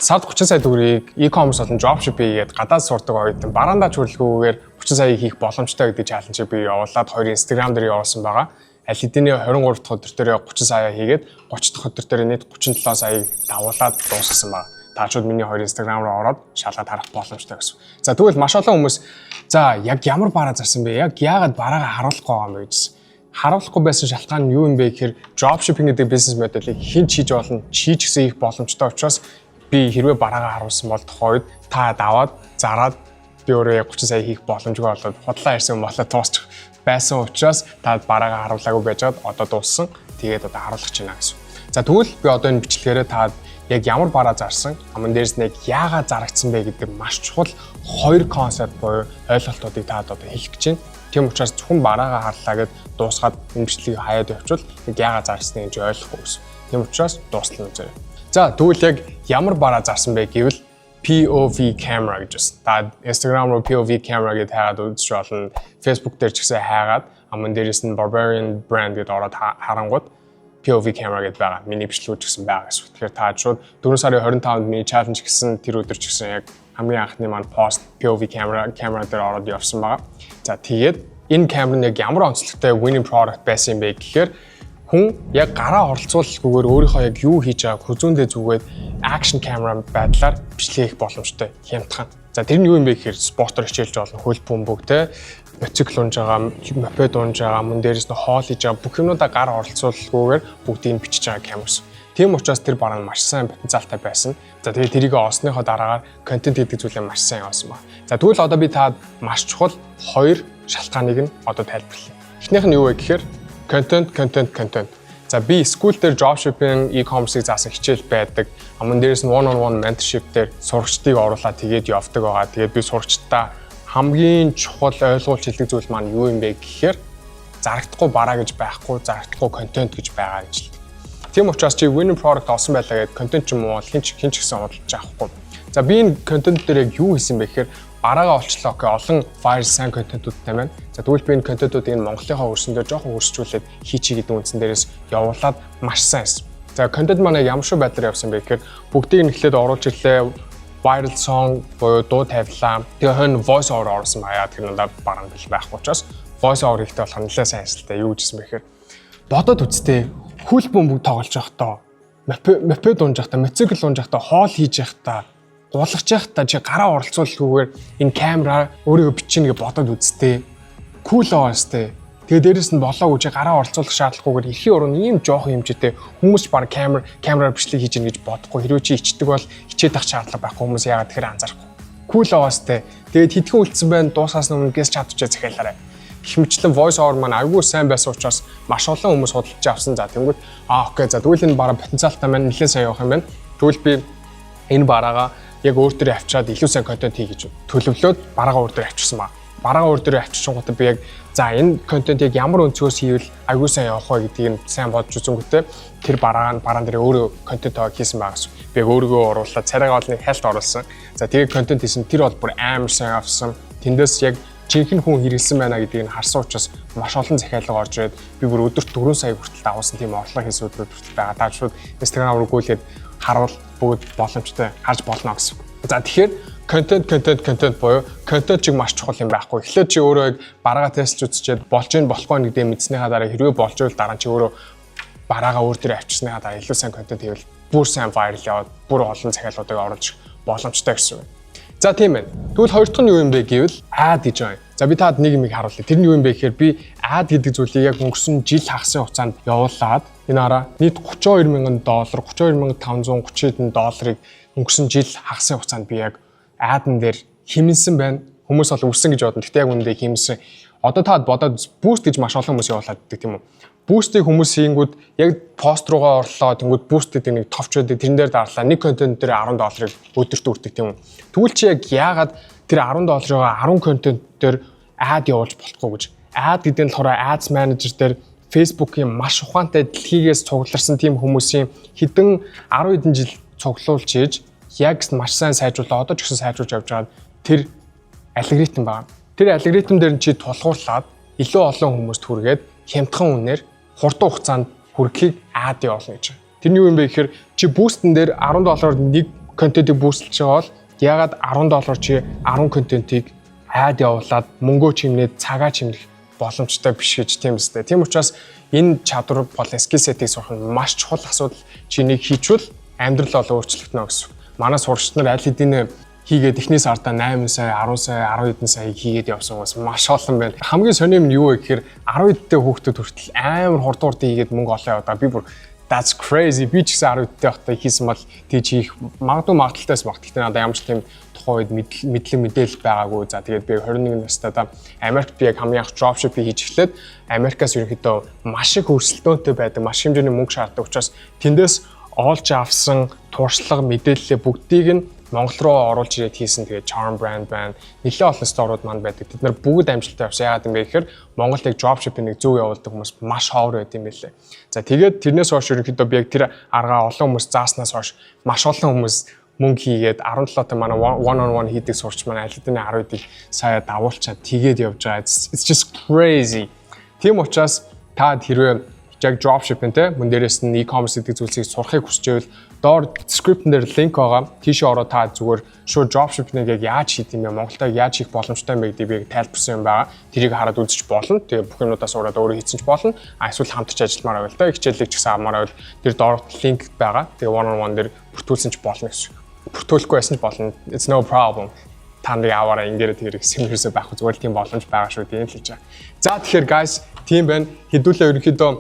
Сард 30 сая төгрөгийг e-commerce болон dropshipping хийгээд гадаад сурдаг оюутан бараандаа ч хүрлгүйгээр 30 сая хийх боломжтой гэдэг challenge-ийг би явуулаад хоёр Instagram дээр явуулсан байгаа. Аль хэдийн 23 дахь өдөр дээр 30 сая хийгээд, 30 дахь өдөр дээр нийт 37 саяыг дагуулад дуусгасан байгаа. Та шууд миний хоёр Instagram руу ороод шалгаад харах боломжтой гэсэн. За, тэгвэл маш олон хүмүүс за яг ямар бараа зарсан бэ? Яг яагаад бараагаа харуулахгүй байгаа юм бэ гэжсэн. Харуулахгүй байсан шалтгаан нь юу юм бэ гэхээр dropshipping гэдэг бизнес моделийг хэн ч хийж болно, чи ч гэсэн хийх боломжтой учраас би хэрвээ бараагаа харуулсан бол тухайн үед та даваад зараад би өөрөө 30 сая хийх боломжгүй болоод худлаа ярьсан болоод дуусчих байсан учраас та бараагаа харуулаагүй байжгаад одоо дууссан. Тэгээд одоо харуулах гэж байна гэсэн. За, тэгвэл би одоо энэ бичлэгээрээ та яг ямар бараа зарсан, аман дээрс нь яг яагаад зарагдсан бэ гэдэг маш чухал хоёр концепт буюу ойлголтуудыг та одоо хэлэх гэж байна. Тийм учраас зөвхөн бараагаа харлаа гэд дуусгаад энэ бичлэгийг хаяад явуучвал яг яагаад зарсныг гэж ойлгохгүй гэсэн. Тийм учраас дуустал нь үзээрэй. За, тэгвэл яг ямар бараа зарсан бэ гэвэл POV camera гэж байна. Та Instagram руу POV camera гэдээ хайгаад үзэж болно. Facebook дээр ч гэсэн хайгаад, аман дээрээс нь Barbarian brand гэдээ ороод харангууд POV camera гэдээ байгаа. Миний бичлэгүүд ч гэсэн байгаа гэсэн. Тэгэхээр та шууд 4 сарын 25-нд миний challenge гэсэн тэр өдөр ч гэсэн яг хамгийн анхны маань пост POV camera дээр ороод явсан байгаа. За, тэгээд энэ камер нь яг ямар онцлогтой winning product байсан юм бэ гэхээр хүн яг гараа оролцуулахгүйгээр өөрийнхөө яг юу хийж байгааг хүзүүндээ зүгээд action camera байдлаар бичлэг хийх боломжтой, хямдхан. За, тэр нь юу юм бэ гэхээр спортоор хичээлж болно, хөл бөмбөг те, мотоцикл унж байгаа, мопед унж байгаа, мөн дээрээс нь хоол хийж байгаа бүх юмнуудаа гар оролцуулахгүйгээр бүгдийг нь бичиж байгаа камерс. Тийм учраас тэр бараа нь маш сайн потенциалтай байсан. За, тэгээд тэрийг олсныхоо дараагаар контент гэдэг зүйлээ маш сайн явуулсан ба. За, тэгвэл одоо би таад маш чухал хоёр шалтгааныг нь одоо тайлбарлая. Эхнийх нь юу вэ гэхээр контент, контент, контент. За, би school дээр dropshipping, e-commerce-ыг заасан хичээл байдаг. Аман дээрээс нь one on one mentorship дээр сурагчдыг оруулаад тэгээд явдаг байгаа. Тэгээд би сурагчдаа хамгийн чухал ойлгуулж хэлдэг зүйл маань юу юм бэ гэхээр зарагдахгүй бараа гэж байхгүй, зарагдахгүй контент гэж байгаа гэж хэлдэг. Тийм учраас чи winning product олсон байлаа гэдээ контент ч юм уу хэн ч хэн ч гэсэн худалдаж авахгүй. За, би энэ контент дээр яг юу хийсэн бэ гэхээр бараагаа олчлоо, okay, олон viral сайн контентуудтай байна. За, тэгвэл би энэ контентуудыг энэ Монголынхаа хөрсөн дээр жоохон хөрсчүүлээд хийчихье гэдэг үндсэн дээрээс явуулаад маш сайн хийсэн. За, контент маань ямар шиг байдлаар явсан бэ гэхээр бүгдийг нь эхлээд оруулж ирлээ, viral song буюу дуу тавилаа. Тэгээ хойно voice over оруулсан баяа, тэр надад баран бэл байхгүй учраас voice over хийхдээ болохоор нэлээд сайн хийсэлтэй. Юу гэжсэн бэ гэхээр бодоод үзтээ, хөл бөмбөг тоглож байхдаа, мопед унж байхдаа, мотоцикл унж байхдаа, хоол хийж байхдаа, гулгаж байхдаа чи гараа оролцуулахгүйгээр энэ камера өөрийгөө бичнэ гэж бодоод үзтээ. Cool байгаа сте. Тэгээ дээрэс нь болоогүй чи гараа оролцуулах шаардлагагүйгээр эрхийн уран ийм жоохон хэмжээтэй хүмүүс ч баг камераар бичлэг хийж гин гэж бодохгүй. Хэрвээ чи ичдэг бол хичээд ах шаардлага байхгүй, хүмүүс яагаад тэгэхээр анзаарахгүй. Cool байгаа сте. Тэгээд хэдхэн үлдсэн байна, дуусаас өмнө guest chat чаа захиалаарай. Гэх мэтчлэн voice over маань айгүй сайн байсан учраас маш олон хүмүүс худалдаж авсан. За, тэнгүүт аа, okay, за, тэгвэл энэ бараа потенциалтай маань нэлээд сайн явах юм байна. Тэгвэл би энэ бараагаа яг өөр дөрөө авчираад илүү сайн контент хий гэж төлөвлөөд бараагаа өөр дөрөө авчирсан ба. Бараагаа өөр дөрөө авчирчингуудаа би яг за энэ контент яг ямар өнцгөөс хийвэл айгүй сайн явах вэ гэдгийг нь сайн бодож үзэнгүүтээ тэр бараа бараан дээр өөрөө контент хийсэн байгаа гэсэн. Би яг өөрийгөө оруулаад, царайгаа бол нэг хайлт оруулсан. За, тэгээ контент хийсэн, тэр бол бүр амар сайн явсан. Тэндээс яг жинхэнэ хүн хэрэглэсэн байна гэдгийг нь харсан учраас маш олон захиалга орж ирээд би бүр өдөрт 4 сая хүртэл дагуулсан тийм орлого хийсэн өдрүүд хүртэл байгаа. Та шууд Instagram руу гүйлгээд харуул, бүгд боломжтой харж болно гэсэн. За, тэгэхээр контент, контент, контент буюу контент чиг маш чухал юм байхгүй. Эхлээд чи өөрөө яг бараагаа тестж үзчихэд болж ийн, болохгүй гэдгийг мэдснийхаа дараа, хэрвээ болж байвал дараа нь чи өөрөө бараагаа өөр дээр авчирсныхаа дараа илүү сайн контент хийвэл бүр сайн viral яваад бүр олон захиалгуудыг оруулж боломжтой гэсэн үг. За, тийм байна. Тэгвэл хоёр дахь нь юу юм бэ гэвэл ad гэж байна. За, би таад нэг юм харуулъя. Тэр нь юу юм бэ гэхээр би ad гэдэг зүйлийг яг өнгөрсөн жил хагасын хугацаанд явуулаад энэ хараа нийт 32 мянган доллар, 32,530 хэдэн долларыг өнгөрсөн жил хагасын хугацаанд би яг ad-н дээр хэмнсэн байна. Хүмүүс бол үрсэн гэж бодно. Гэхдээ яг үнэндээ хэмнсэн. Одоо таад бодоод, boost гэж маш олон хүмүүс явуулаад байдаг, тийм үү? Boost-ийг хүмүүс хийнгүүд яг пост руугаа орлоо, тэнгүүд boost гэдэг нэг товч байдаг, тэрэн дээр дарлаа. Нэг контент дээр 10 долларыг өдөрт үрдэг, тийм үү? Тэгвэл чи яг яагаад тэр 10 долларыг 10 контент дээр ad явуулж болохгүй гэж. Ad гэдэг нь болохоор ads manager дээр Facebook-ийн маш ухаантай дэлхийгээс цугларсан тийм хүмүүсийн хэдэн 10 хэдэн жил цуглуулж хийж яг маш сайн сайжруулаа, одоо ч гэсэн сайжруулж явж байгаа тэр алгоритм байна. Тэр алгоритм дээр нь чи тулгуурлаад илүү олон хүмүүст хүргээд хямдхан үнээр хурдан хугацаанд хүргэхийг ad явуулна гэж. Тэр нь юу юм бэ гэхээр чи boost-эн дээр 10 доллараар нэг Контентыг boost лж байгаа бол яагаад 10 доллар чи 10 контентыг ad явуулаад мөнгөө чимнээд цагаа чимнэх боломжтой биш гэж, тийм үстэй. Тийм учраас энэ чадвар болон skill set-ийг сурах нь маш чухал асуудал. Чинийг хийчвэл амьдрал бол өөрчлөгдөнө гэсэн. Манай сурагч нар аль хэдийн хийгээд эхний сардаа 8 сая, 10 сая, 10 хэдэн сая хийгээд явсан хүмүүс маш олон байна. Хамгийн сони юм нь юу вэ гэхээр 10 хэдтэй хүүхдүүд хүртэл амар хурдан хурдан хийгээд мөнгө олоо яваа. Би бүр "That's crazy. Би ч гэсэн 10 хэдтэй байхдаа хийсэн бол тэгж хийх магадгүй магадлалтайс баг." Гэхдээ надад ямар ч тийм тухайн үед мэдлэг мэдээлэл байгаагүй. За, тэгээд би 21 настай да Америкт би яг хамгийн анх dropship хийж эхлээд Америкаас ерөнхийдөө маш их өрсөлдөөнтэй байдаг, маш хэмжээний мөнгө шаарддаг учраас тэндээс олж авсан туршлага, мэдээллээ бүгдийг нь Монгол руу оруулж ирээд хийсэн. Тэгээд Charm brand байна. Нэлээд олон store ууд маань байдаг. Тэд нар бүгд амжилттай явсан. Яагаад юм бэ гэхээр Монголд яг dropshipping-ийг зөв явуулдаг хүмүүс маш ховор байд юм билээ. За, тэгээд тэрнээс хойш ерөнхийдөө би яг тэр аргаа олон хүмүүс зааснаас хойш маш олон хүмүүс мөнгө хийгээд, 17 та манай one on one хийдэг сурч манай аль хэдийн 10 хэдийг сая давуулчаад тэгээд явж байгаа. It's just crazy. Тийм учраас та хэрвээ яг dropshipping те, мөн дээрээс нь e-commerce гэдэг зүйлсийг сурахыг хүсч байвал доор description дээр линк байгаа. Тийшээ ороод та зүгээр шууд dropshipping-ыг яг яаж хийх юм бэ? Монголд яаж хийх боломжтой юм бэ гэдгийг би тайлбарсан юм байгаа. Тэрийг хараад үзэж болно. Тэгээ бүх юмудаа сураад өөрөө хийсэн ч болно. А эсвэл хамтарч ажилламаар байвал та хичээлийг ч гэсэн авмаар байвал тэр доор линк байгаа. Тэгээ one on one дээр бүртгүүлсэн ч болно гэсэн. Бүртгүүлэхгүй байсан ч болно. It's no problem, та нарыг аваараа, ингээрэ тэр гэсэн юм ерөөсөө байхгүй, зүгээр л тийм боломж байгаа шүү, тийм л хэлж байгаа. За, тэгэхээр guys, тийм байна. Хэдүүлээ ерөнхийдөө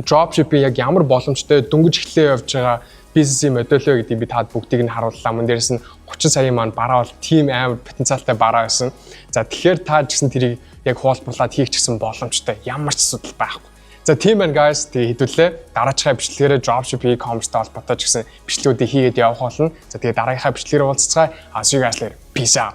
dropshipping яг ямар боломжтой, дөнгөж эхлээ явж байгаа бизнесийн модель вэ гэдгийг би таад бүгдийг нь харууллаа. Мөн дээрээс нь 30 саяын маань бараа бол тийм амар потенциалтай бараа байсан. За, тэгэхээр та ч гэсэн тэрийг яг хуулбарлаад хийх ч гэсэн боломжтой. Ямар ч асуудал байхгүй. За, тийм байна, guys. Тэгээ хэдүүлээ дараачихаа бичлэгээрээ dropshipping, e-commerce-тай холбоотой ч гэсэн бичлэгүүдийг хийгээд явах болно. За, тэгээ дараагийнхаа бичлэгээр уулзцгаая. See you guys later. Peace out.